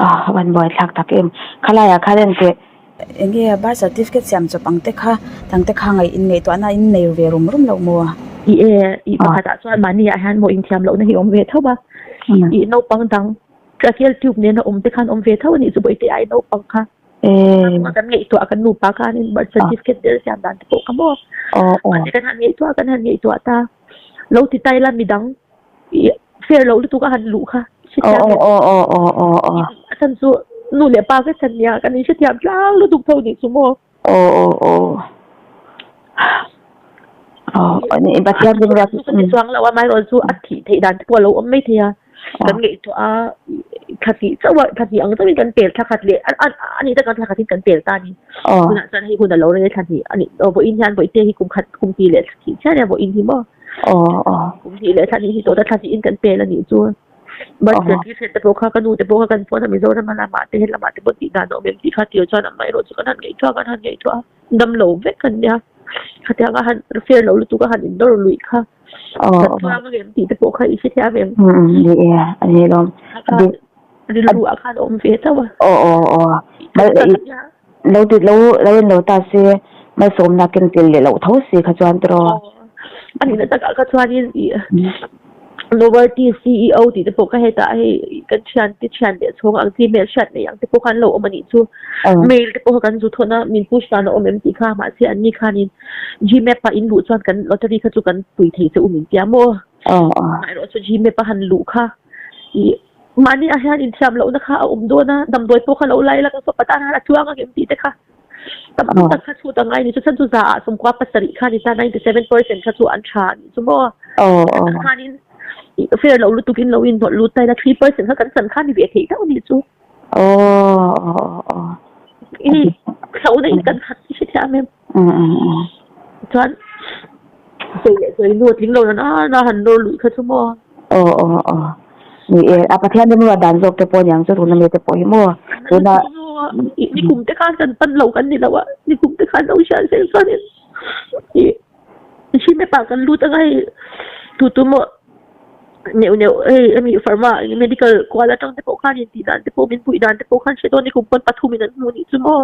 ah a van buai thlak tak em khalai ah khan engteh. Enge birth certificate siam chawp ang te kha dang te kha ngaih in ngaihtuahna in nei ve rum rum lo maw? I e i pakhat ah chuan mahni ah hian maw inthiam lohna hi awm ve tho a i naupang dang tracheal tube nena awm te khan awm ve tho a nih chu bawihte ai naupang kha kan ngaihtuah kan nupa khanin birth certificate der siam dan te pawh kha maw mahse kan han ngaihtuah kan han ngaihtuah ta lo ti tai la midang I fair loh lutuk a han luh kha hrethiam em? Aw aw aw aw aw. A chhan chu nu leh pa vek khan nia kan inhrethiam tlang lutuk tho nih chu maw? Aw aw aw. Aw ani Pathian ring rat. Chu ka ti chuang lo a amaherawh chu a thih theih dan te pawh a lo awm mai thei a. Kan ngaihtuah a thla hnih chauh a thla hnih ang chauhin kan pel thla khat leh a nih tak ang thla khatin kan pel ta a ni. Tunah chuan hei hun a lo rei thla hnih a nih vawiin hian vawiin hi kum khat kum hnih leh thla hnih chiah a nia vawiin hi maw? Kum hnih leh thla hnih hi tawh ta thla hnihin kan pel a nih chu. Birth certificate te pawh kha ka nu te pawh kha kan phone a Mizoram a lamah te helamah te pawh tih dan a awm em tih kha tir chuan amaherawh chu kan han ngaihtuah kan han ngaihtuah a, dam lo vek an nia. Khatiang a han fair lo lutuk a han indawr luih kha kan tluang ang em tih te pawh kha i hrethiam em? Ni e, a ni alawm. Rilru ah khan a awm ve chauh a. Aw aw aw. Lo ti lo lo in lo ta se malsawmna ken tel leh loh tho si kha chuan tiraw. A nihna takah kha chuanin ih Novartis CEO tih te pawh ka hetah hei kan thian te thian leh chhawng ang chi hmel hriat nei ang te pawh khan lo awm a nih chu. Mail te pawh kha kan zu thawn a min push dan a awm em tih kha mahse an ni khanin Gmap ah in luh chuan kan lottery kha chu kan pui thei che u min tia maw. Amaherawh chu Gmap a han luh kha ih Mahni ah hian inthiam lohna kha a awm dawn a, damdawi pawh kha lo lai la ka fapa tan khan a chuang ang em tih te kha tam tak kha chhut a ngai a ni. Chu chhan chu za ah 97 kha a ni ta, 97% kha chu an tha a nih chu maw. Chutah khanin fair lo lutuk in lo inhnawlh lut ta ila 3% kha kan chan kha a ni ve theih tho a nih chu. I hlauhna in kan khat i hrethiam em? Chuan sawi leh sawi nu a tling lo na na han nawr luih kha chu maw? Aw aw aw. Ni e, a Pathian ram ruat dan zawk te pawh aniang chu tuna mi te pawh hi maw? Tuna Nikum te khan kan pan lo kan ni lo a, nikum te khan lo hriat seng chuanin i hri map ah kan lut anga hei tu tu maw neuh neuh hei hemi pharma medical kual atang te pawh khan intih dan te pawh min puih dan te pawh khan hre dawn nikum pawn pathum in an hmu nih chu maw?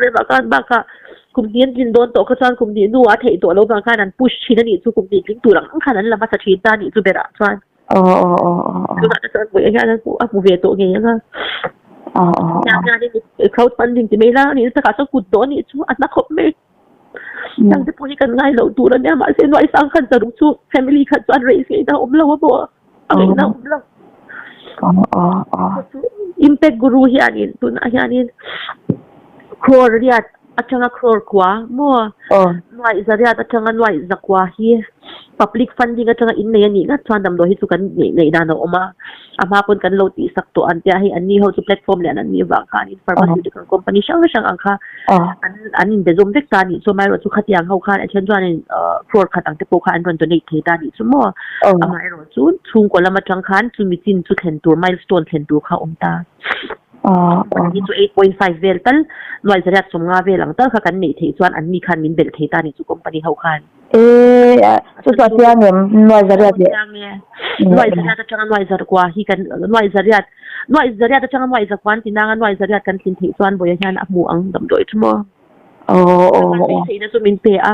Remah khan bakah kum hnih an tlin dawn tawh kha chuan kum hnih hnuah a theih tawh lo vang khan an push thin a nih chu kum hnih tling tur ang ang khan an la hmasa thin ta a nih chu berah chuan. Tunah te chuan vawiah hian a hmu ve tawh ngei ang a. Tiang hian crowd funding ti mai la a nih takah chuan kut tawh a nih chu a hna khawp mai. Tiang te pawh hi kan ngai loh tur a nia mahse nuai sang khan saruk chu family khat chuan raise ngei na awm lo a maw a ngaihna awm lo. Impact Guru hianin tunah hianin crore riat. atanga crore kua maw? Nuaih zariat atanga nuaih zakua hi public funding atanga innei a nih ngat chuan damdawi hi chu kan neih dan a awm a, a hma pawn kan lo tihsak tawh an tia hei anni ho chu platform lian an nih vang khanin pharmaceutical company hrang hrang ang kha an an inbe zawm vek ta a nih chu amaherawhchu khatiang ho khan a then chuanin crore khat ang te pawh kha an rawn donate thei ta a nih chu maw amaherawhchu chhungkaw lam atang khan chumi chin chu thlen tur milestone thlen tur kha a awm ta. Mahni chu 8.5 vel tal, nuai zariat 50 vel ang tal kha kan neih theih chuan anni khan min belh thei ta ni chu company ho khan. E, chu chu a chiang em, nuai zariat leh. Chiang e. Nuai zariat atanga nuai zarkua hi kan, nuai zariat, nuai zariat atanga nuai zakua an ti nanga nuai zariat kan tlin theih chuan Bawiha hian a hmu ang damdawi chu maw. Kan beiseina chu min pe a.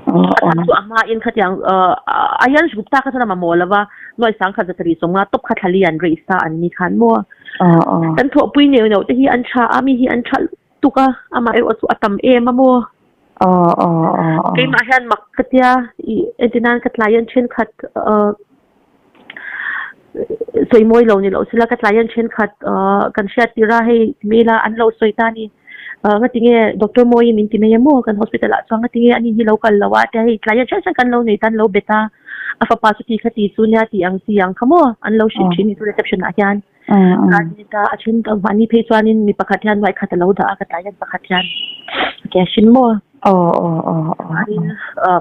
A chhan chu a hmain khatiang Ayan Gupta kha chuan a mamawh lo va, nuai sangkhat za sarih 50 tawp kha thla li an raise ta an ni khan maw. Kan thawhpui neuh neuh te hi an tha a, mi hi an tha lutuk a, amah erawh chu a tam em a maw. Keimah hian mak ka tia, entirnan ka tlai an thenkhat sawi mawi lo ni loh sela ka tlai an thenkhat kan hriat tir a hei ti mai ila an lo sawi ta a ni ngati nge doctor Mawi min ti mai a maw kan hospital ah chuan ngati nge ani hi lo kal lo a tia hei tlai an hrang hrang kan lo nei ta an lo bet a a fapa chu ti kha ti chu nia tih ang chi ang kha maw an lo hrilh thin ni chu reception ah hian a a then mahni phei chuanin mi pakhat hian nuai khat a lo dah a ka tlai an pakhat hian cash in maw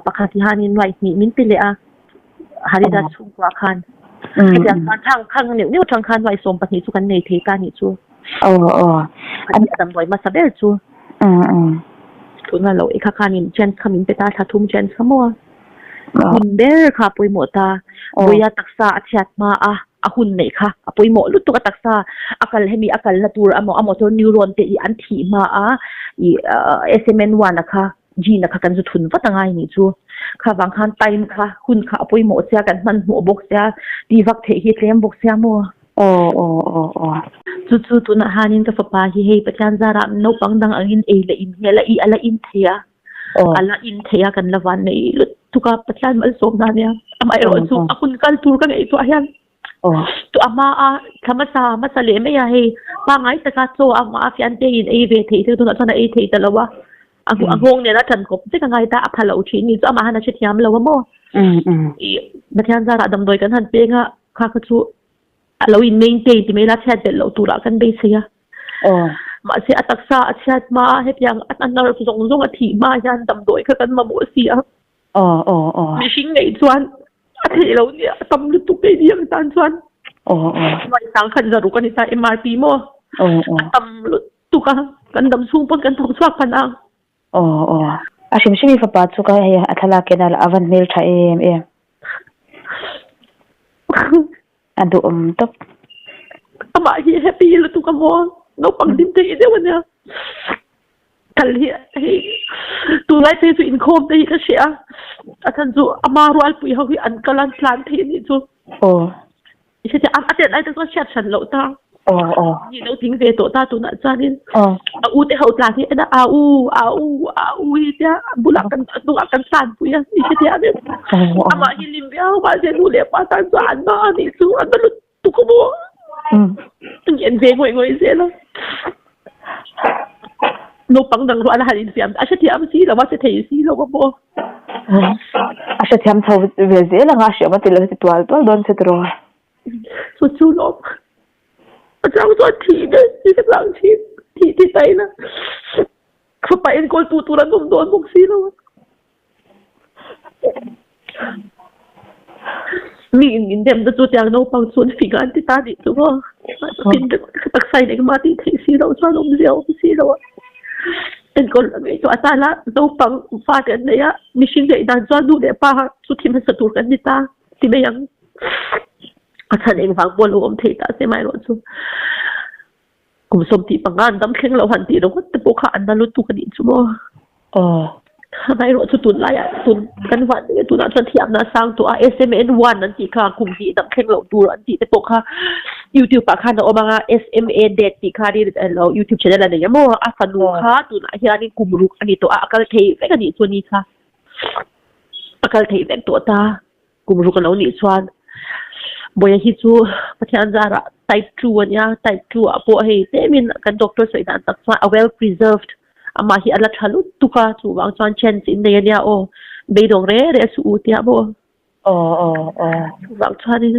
pakhat hianin nuai hnih min ti leh a. Haridas chhungkua khan hetiang khan thang khang neuh neuh atang khan nuai 12 chu kan nei thei ta nih chu. Aw aw. An damdawi hmasa ber chu. Tuna lo i kha khanin chance kha min pe ta thla thum chance kha maw. Hun ber kha a pawimawh ta. Vawiia taksa a chhiat hma a a hun neih kha a pawimawh lutuk a taksa a kal hemi a kalna tur amaw a motor neuron te i an thih hma a i SMN1 a kha Gene a kha kan zu thun vat angai nih chu. Kha vang khan time kha hun kha a pawimawh sia kan hman hmuh bawk sia ti vak theih hi tlem bawk sia maw. Aw aw aw aw. Chu chu tunah hanin ka fapa hi hei Pathian zarah naupang dang angin ei leh in hi a la i a la in thei a. A la in thei a kan la van nei lutuk a Pathian malsawmna ania. Amaherawhchu a hun kal tur ka ngaihtuah hian Tu a hma a thla hmasa hmasa leh mai a hei pangngai taka chaw a hma a fian te in ei ve theih te tunah chuan a ei thei ta lo a a nghawng nen a ṭan kawp vek a ngai ta a pha lo ṭhin ni chu amah han a hrethiam lo a maw ih Pathian zarah damdawi kan han peng a kha kha chu a lo in maintain ti mai la chhiat belh loh turah kan beisei a mahse a taksa a chhiat hma a hetiang a nerve zawng zawng a thih hma hian damdawi kha kan mamawh si a. Aw aw aw. Mihring neih chuan a theih lo nia a tam lutuk ei ni ang tan chuan. Aw aw. Nuai sangkhat zaruk a ni ta MRP maw? Aw aw. A tam lutuk a kan dam chhung pawn kan thawk chhuak phan ang. Aw aw. A hrim hrim i fapa chu ka hei a thlalak en a a van hmel tha em em. A duhawm tawp. Amah hi happy lutuk a maw? Naupang hlim thei deuh a nia. Kal hi hei tunlai phei chu inkhawm te hi ka hria a. A chhan chu ama rualpui ho hi an kal a an tlan thei a nih chu. Aw. I hre a tet lai te chuan hriat hran loh ta. Aw aw. Ni lo tling ve tawh ta tunah chuanin a u te ho tlan hi en a a u a u a u hi tia a bulah kan a hnungah kan tlan pui a i hre thiam em. Amah hi lim viau mahse nu leh pa tan chuan an hma a nih chu an va lut tuk a maw. An en ve ngawih ngawih zel a. Naupang dang ruah a la han infiam a hrethiam si lo a che thei si lo a maw. A hrethiam chho ve zel anga a hriam a ti lo ti tual tual dawn che tiraw. Chu chu lawm. A chang chuan thih daih hi ka chang thin. Thih ti ta ila fapa enkawl tu tur an awm dawn bawk si lo a. Mi in min dem te chu tiang naupang chu an fing a an ti ta nih chu maw. Fin ringawt ka taksa in engmah tih theih si loh chuan awmzia a awm si lo a. Enkawl a ngaihtuah atan a naupang fate an nei a, mihring neih dan chuan nu leh pa chu thi hmasa tur kan ni ta ti mai ang. A chhan engvang pawh lo awm thei ta se amaherawh chu kum 15 an dam thleng lo han tih ringawt te pawh kha an na lutuk a nih chu maw. Aw. Amaherawh chu tunlaiah tun kan van daih a tunah chuan thiamna a sang tawh a SMN1 an tih kha kum hnih dam thleng loh tur an tih te pawh kha YouTube ah khan a awm ang a SMA date tih kha YouTube channel a nei a maw a fanu kha tunah hianin kum ruk a ni tawh a a kal thei vek a nih chu a ni kha a kal thei vek tawh ta. Kum ruk a lo nih chuan Bawiha hi chu Pathian zarah type 2 a nia, type 2 ah pawh hei tlemin kan doctor sawi dan tak chuan a well preserved. Amah hi a la tha lutuk a, chuvang chuan chance in nei ania aw, beidawng re re suh u tia maw. Aw aw aw. Chuvang chuanin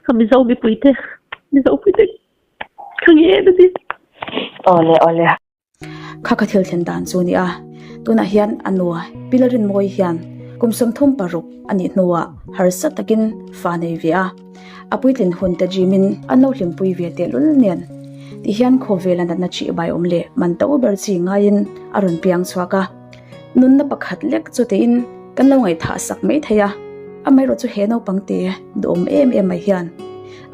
ka Mizo mipuite, Mizo puite ka ngen a ni. Awle awle. Kha ka thil thlen dan chu nia, tunah hian a nu Pi Lalrinmawii hian kum 36 a nih hnuah harsa takin fa nei ve a, a puitlin hun te gym in an lo hlimpui ve tehlul nen ti hian khawvela natna chih bai awm leh man to ber chi ngaiin a rawn piang chhuak a, nunna pakhat lek chu tiin kan lo ngaihthah sak mai thei a, amaherawhchu he naupang te duhawm em em mai hian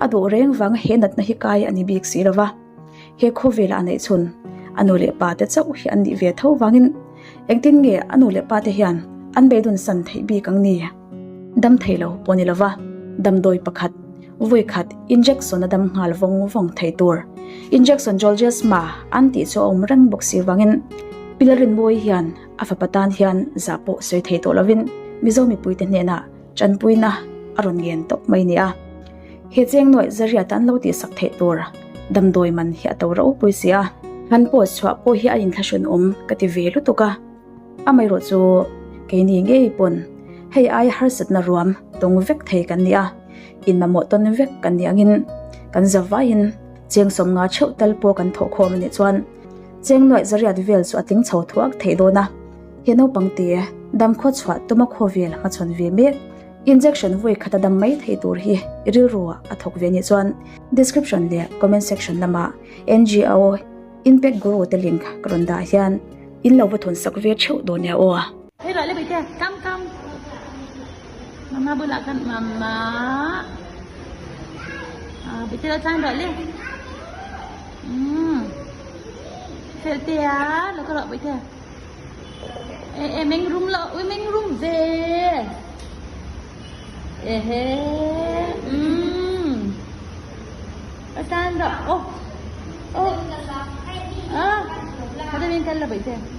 a duh reng vanga he natna hi kai a ni bik si lova. He khawvelah a neih chhun a nu leh pa te chauh hi an nih ve tho vangin engtin nge a nu leh pa te hian an beidun san theih bik ang ni? Dam thei lo pawh ni lova damdawi pakhat vawi khat injection a dam nghal vawng vawng thei tur injection Jolgesma an tih chu a awm reng bawk si vangin Pi Lalrinmawii hian a fapa tan hian zah pawh sawi thei tawh lovin Mizo mipuite hnenah Tanpuina a rawn ngen tawp mai nia. He cheng nuaih zariat an lo tihsak theih tur damdawi man hi a to ropui si a. Han post chhuah pawh hi a inthlahrun awm ka ti ve lutuk a. Amaherawh chu keini ngei pawn hei aia harsatna ruam tawng vek thei kan ni a, inmamawh tawn vek kan nih angin kan zavaiin cheng 50 theuh tal pawh kan thawh khawm a nih chuan cheng nuaih zariat vel chu a tling chho thuak theih dawn a. He naupang te dam khaw chhuah tuma khawvel hmachhawn ve mek. Injection vawi khat a dam mai thei tur hi i rilru ah a thawk ve nih chuan description leh comment section lamah NGO Impact Guru te link ka rawn dah hian in lo va thawn sak ve theuh dawn nia aw. Hei rah le bawihte, come come. Mama bulah khan mama. Ah, bawihte lo tlan rah le. Umm. Felte a, lo ka rawh bawihte. E e meng rum lo ui meng rum ve e he umm a tan rawh oh oh ah ka min kal la bawihte.